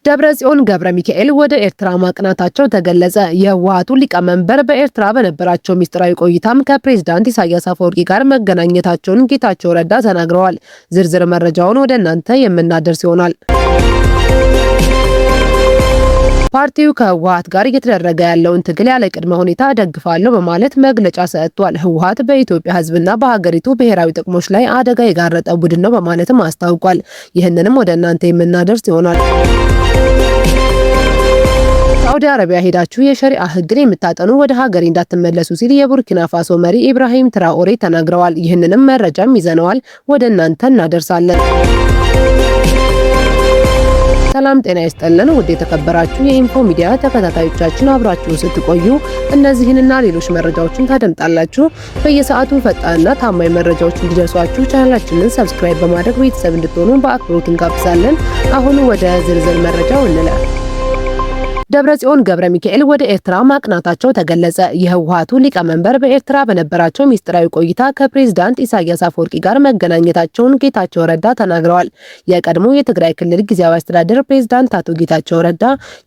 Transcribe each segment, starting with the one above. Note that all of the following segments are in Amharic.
ደብረጽዮን ገብረ ሚካኤል ወደ ኤርትራ ማቅናታቸው ተገለጸ። የህወሓቱ ሊቀመንበር በኤርትራ በነበራቸው ሚስጥራዊ ቆይታም ከፕሬዝዳንት ኢሳያስ አፈወርቂ ጋር መገናኘታቸውን ጌታቸው ረዳ ተናግረዋል። ዝርዝር መረጃውን ወደ እናንተ የምናደርስ ይሆናል። ፓርቲው ከህወሓት ጋር እየተደረገ ያለውን ትግል ያለ ቅድመ ሁኔታ እደግፋለሁ በማለት መግለጫ ሰጥቷል። ህወሓት በኢትዮጵያ ህዝብና በሀገሪቱ ብሔራዊ ጥቅሞች ላይ አደጋ የጋረጠ ቡድን ነው በማለትም አስታውቋል። ይህንንም ወደ እናንተ የምናደርስ ይሆናል። ሳዑዲ አረቢያ ሄዳችሁ የሸሪዓ ህግን የምታጠኑ ወደ ሀገሬ እንዳትመለሱ ሲል የቡርኪና ፋሶ መሪ ኢብራሂም ትራኦሬ ተናግረዋል። ይህንንም መረጃም ይዘነዋል፣ ወደ እናንተ እናደርሳለን። ሰላም ጤና ይስጥልን ውድ የተከበራችሁ የኢንፎ ሚዲያ ተከታታዮቻችን፣ አብራችሁን ስትቆዩ እነዚህንና ሌሎች መረጃዎችን ታደምጣላችሁ። በየሰዓቱ ፈጣንና ታማኝ መረጃዎች እንዲደርሷችሁ ቻናላችንን subscribe በማድረግ ቤተሰብ እንድትሆኑ በአክብሮት እንጋብዛለን። አሁን ወደ ዝርዝር መረጃው እንለፍ። ደብረጽዮን ገብረ ሚካኤል ወደ ኤርትራ ማቅናታቸው ተገለጸ። የህወሓቱ ሊቀመንበር በኤርትራ በነበራቸው ሚስጥራዊ ቆይታ ከፕሬዝዳንት ኢሳያስ አፈወርቂ ጋር መገናኘታቸውን ጌታቸው ረዳ ተናግረዋል። የቀድሞ የትግራይ ክልል ጊዜያዊ አስተዳደር ፕሬዝዳንት አቶ ጌታቸው ረዳ፣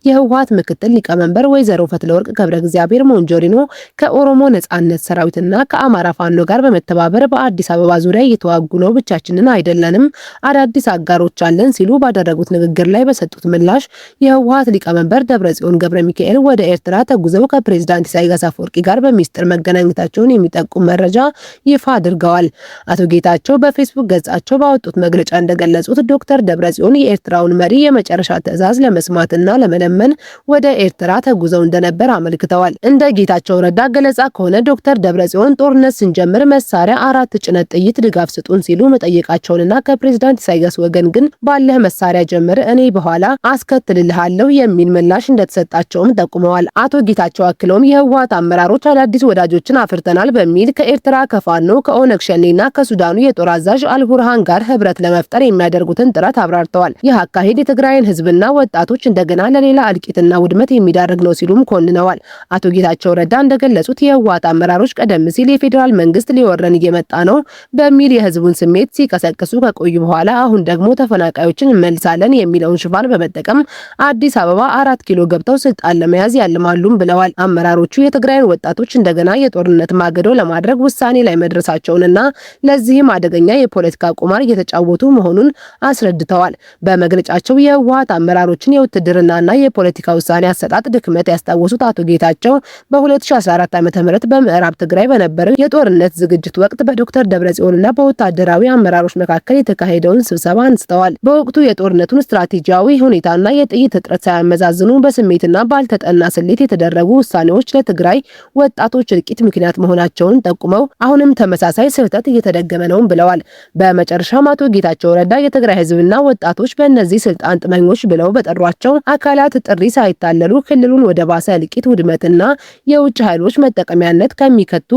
የህወሓት ምክትል ሊቀመንበር ወይዘሮ ፈትለወርቅ ገብረ እግዚአብሔር ሞንጆሪኖ ከኦሮሞ ነጻነት ሰራዊትና ከአማራ ፋኖ ጋር በመተባበር በአዲስ አበባ ዙሪያ እየተዋጉ ነው፣ ብቻችንን አይደለንም፣ አዳዲስ አጋሮች አለን ሲሉ ባደረጉት ንግግር ላይ በሰጡት ምላሽ የህወሓት ሊቀመንበር ደብረጽዮን ገብረ ሚካኤል ወደ ኤርትራ ተጉዘው ከፕሬዝዳንት ኢሳያስ አፈወርቂ ጋር በሚስጥር መገናኘታቸውን የሚጠቁም መረጃ ይፋ አድርገዋል። አቶ ጌታቸው በፌስቡክ ገጻቸው ባወጡት መግለጫ እንደገለጹት ዶክተር ደብረጽዮን የኤርትራውን መሪ የመጨረሻ ትዕዛዝ ለመስማትና ለመለመን ወደ ኤርትራ ተጉዘው እንደነበር አመልክተዋል። እንደ ጌታቸው ረዳ ገለጻ ከሆነ ዶክተር ደብረጽዮን ጦርነት ስንጀምር መሳሪያ፣ 4 ጭነት ጥይት ድጋፍ ስጡን ሲሉ መጠየቃቸውንና ከፕሬዝዳንት ኢሳያስ ወገን ግን ባለህ መሳሪያ ጀምር፣ እኔ በኋላ አስከትልልሃለሁ የሚል ምላሽ እንደተሰጣቸውም ጠቁመዋል። አቶ ጌታቸው አክለውም የህወሓት አመራሮች አዳዲስ ወዳጆችን አፍርተናል በሚል ከኤርትራ፣ ከፋኖ፣ ከኦነግ ሸኔና ከሱዳኑ የጦር አዛዥ አልቡርሃን ጋር ህብረት ለመፍጠር የሚያደርጉትን ጥረት አብራርተዋል። ይህ አካሄድ የትግራይን ህዝብና ወጣቶች እንደገና ለሌላ እልቂትና ውድመት የሚዳርግ ነው ሲሉም ኮንነዋል። አቶ ጌታቸው ረዳ እንደገለጹት የህወሓት አመራሮች ቀደም ሲል የፌዴራል መንግስት ሊወረን እየመጣ ነው በሚል የህዝቡን ስሜት ሲቀሰቅሱ ከቆዩ በኋላ አሁን ደግሞ ተፈናቃዮችን እንመልሳለን የሚለውን ሽፋን በመጠቀም አዲስ አበባ 4 ኪሎ ገብተው ስልጣን ለመያዝ ያልማሉም ብለዋል። አመራሮቹ የትግራይን ወጣቶች እንደገና የጦርነት ማገዶ ለማድረግ ውሳኔ ላይ መድረሳቸውንና ለዚህም አደገኛ የፖለቲካ ቁማር እየተጫወቱ መሆኑን አስረድተዋል። በመግለጫቸው የህወሓት አመራሮችን የውትድርናና የፖለቲካ ውሳኔ አሰጣጥ ድክመት ያስታወሱት አቶ ጌታቸው በ2014 ዓ.ም በምዕራብ ትግራይ በነበረው የጦርነት ዝግጅት ወቅት በዶክተር ደብረጽዮንና በወታደራዊ አመራሮች መካከል የተካሄደውን ስብሰባ አንስተዋል። በወቅቱ የጦርነቱን ስትራቴጂያዊ ሁኔታና የጥይት እጥረት ሳያመዛዝኑ በስሜትና ባልተጠና ስሌት የተደረጉ ውሳኔዎች ለትግራይ ወጣቶች እልቂት ምክንያት መሆናቸውን ጠቁመው አሁንም ተመሳሳይ ስህተት እየተደገመ ነው ብለዋል። በመጨረሻም አቶ ጌታቸው ረዳ የትግራይ ህዝብና ወጣቶች በእነዚህ ስልጣን ጥመኞች ብለው በጠሯቸው አካላት ጥሪ ሳይታለሉ ክልሉን ወደ ባሰ እልቂት፣ ውድመትና የውጭ ኃይሎች መጠቀሚያነት ከሚከቱ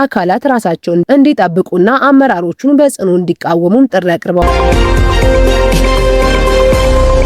አካላት ራሳቸውን እንዲጠብቁና አመራሮቹን በጽኑ እንዲቃወሙም ጥሪ አቅርበዋል።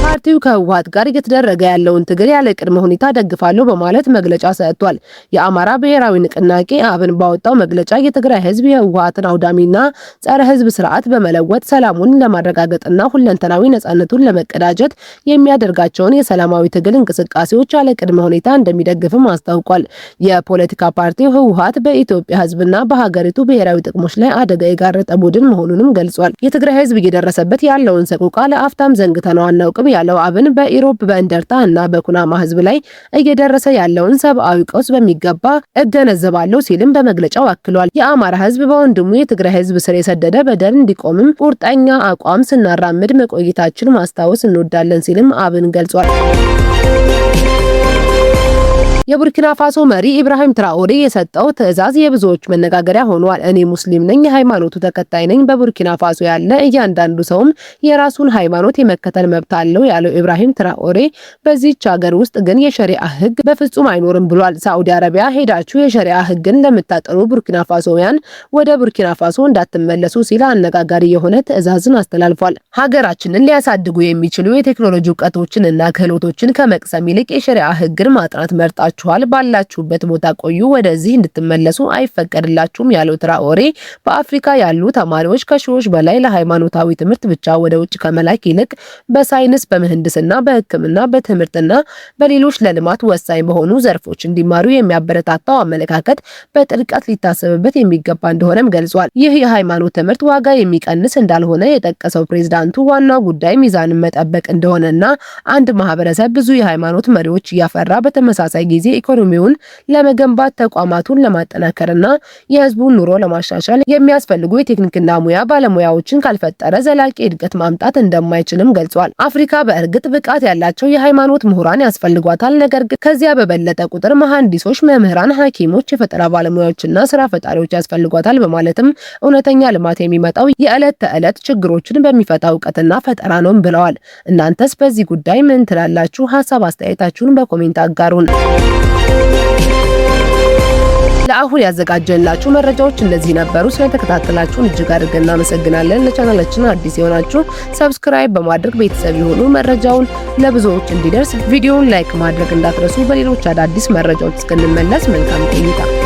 ፓርቲው ከህወሓት ጋር እየተደረገ ያለውን ትግል ያለ ቅድመ ሁኔታ ደግፋለሁ በማለት መግለጫ ሰጥቷል። የአማራ ብሔራዊ ንቅናቄ አብን ባወጣው መግለጫ የትግራይ ህዝብ የህወሓትን አውዳሚና ጸረ ህዝብ ስርዓት በመለወጥ ሰላሙን ለማረጋገጥና ሁለንተናዊ ነጻነቱን ለመቀዳጀት የሚያደርጋቸውን የሰላማዊ ትግል እንቅስቃሴዎች ያለ ቅድመ ሁኔታ እንደሚደግፍም አስታውቋል። የፖለቲካ ፓርቲው ህወሓት በኢትዮጵያ ህዝብና በሀገሪቱ ብሔራዊ ጥቅሞች ላይ አደጋ የጋረጠ ቡድን መሆኑንም ገልጿል። የትግራይ ህዝብ እየደረሰበት ያለውን ሰቆቃ ለአፍታም ዘንግተነው አናውቅም ያለው አብን በኢሮብ፣ በእንደርታ እና በኩናማ ህዝብ ላይ እየደረሰ ያለውን ሰብአዊ ቀውስ በሚገባ እገነዘባለሁ ሲልም በመግለጫው አክሏል። የአማራ ህዝብ በወንድሙ የትግራይ ህዝብ ስር የሰደደ በደል እንዲቆምም ቁርጠኛ አቋም ስናራምድ መቆየታችን ማስታወስ እንወዳለን ሲልም አብን ገልጿል። የቡርኪና ፋሶ መሪ ኢብራሂም ትራኦሬ የሰጠው ትዕዛዝ የብዙዎች መነጋገሪያ ሆኗል። እኔ ሙስሊም ነኝ፣ የሃይማኖቱ ተከታይ ነኝ። በቡርኪና ፋሶ ያለ እያንዳንዱ ሰውም የራሱን ሃይማኖት የመከተል መብት አለው ያለው ኢብራሂም ትራኦሬ በዚህች ሀገር ውስጥ ግን የሸሪዓ ሕግ በፍጹም አይኖርም ብሏል። ሳዑዲ አረቢያ ሄዳችሁ የሸሪዓ ሕግን ለምታጠኑ ቡርኪና ፋሶውያን ወደ ቡርኪና ፋሶ እንዳትመለሱ ሲል አነጋጋሪ የሆነ ትዕዛዝን አስተላልፏል። ሀገራችንን ሊያሳድጉ የሚችሉ የቴክኖሎጂ እውቀቶችን እና ክህሎቶችን ከመቅሰም ይልቅ የሸሪዓ ሕግን ማጥናት መርጣችሁ ተገድባችኋል፣ ባላችሁበት ቦታ ቆዩ፣ ወደዚህ እንድትመለሱ አይፈቀድላችሁም ያለው ትራኦሬ በአፍሪካ ያሉ ተማሪዎች ከሺዎች በላይ ለሃይማኖታዊ ትምህርት ብቻ ወደ ውጭ ከመላክ ይልቅ በሳይንስ፣ በምህንድስና፣ በሕክምና፣ በትምህርትና በሌሎች ለልማት ወሳኝ በሆኑ ዘርፎች እንዲማሩ የሚያበረታታው አመለካከት በጥልቀት ሊታሰብበት የሚገባ እንደሆነም ገልጿል። ይህ የሃይማኖት ትምህርት ዋጋ የሚቀንስ እንዳልሆነ የጠቀሰው ፕሬዝዳንቱ ዋናው ጉዳይ ሚዛንን መጠበቅ እንደሆነና አንድ ማህበረሰብ ብዙ የሃይማኖት መሪዎች እያፈራ በተመሳሳይ ጊዜ ኢኮኖሚውን ለመገንባት፣ ተቋማቱን ለማጠናከርና የህዝቡን ኑሮ ለማሻሻል የሚያስፈልጉ የቴክኒክና ሙያ ባለሙያዎችን ካልፈጠረ ዘላቂ እድገት ማምጣት እንደማይችልም ገልጿል። አፍሪካ በእርግጥ ብቃት ያላቸው የሃይማኖት ምሁራን ያስፈልጓታል። ነገር ግን ከዚያ በበለጠ ቁጥር መሐንዲሶች፣ መምህራን፣ ሐኪሞች፣ የፈጠራ ባለሙያዎችና ስራ ፈጣሪዎች ያስፈልጓታል በማለትም እውነተኛ ልማት የሚመጣው የዕለት ተዕለት ችግሮችን በሚፈታ እውቀትና ፈጠራ ነው ብለዋል። እናንተስ በዚህ ጉዳይ ምን ትላላችሁ? ሀሳብ አስተያየታችሁን በ comment አጋሩን። ለአሁን ያዘጋጀንላችሁ መረጃዎች እነዚህ ነበሩ። ስለተከታተላችሁን እጅግ አድርገን እናመሰግናለን። ለቻናላችን አዲስ የሆናችሁ subscribe በማድረግ ቤተሰብ የሆኑ መረጃውን ለብዙዎች እንዲደርስ ቪዲዮውን like ማድረግ እንዳትረሱ። በሌሎች አዳዲስ መረጃዎች እስክንመለስ መልካም ቆይታ።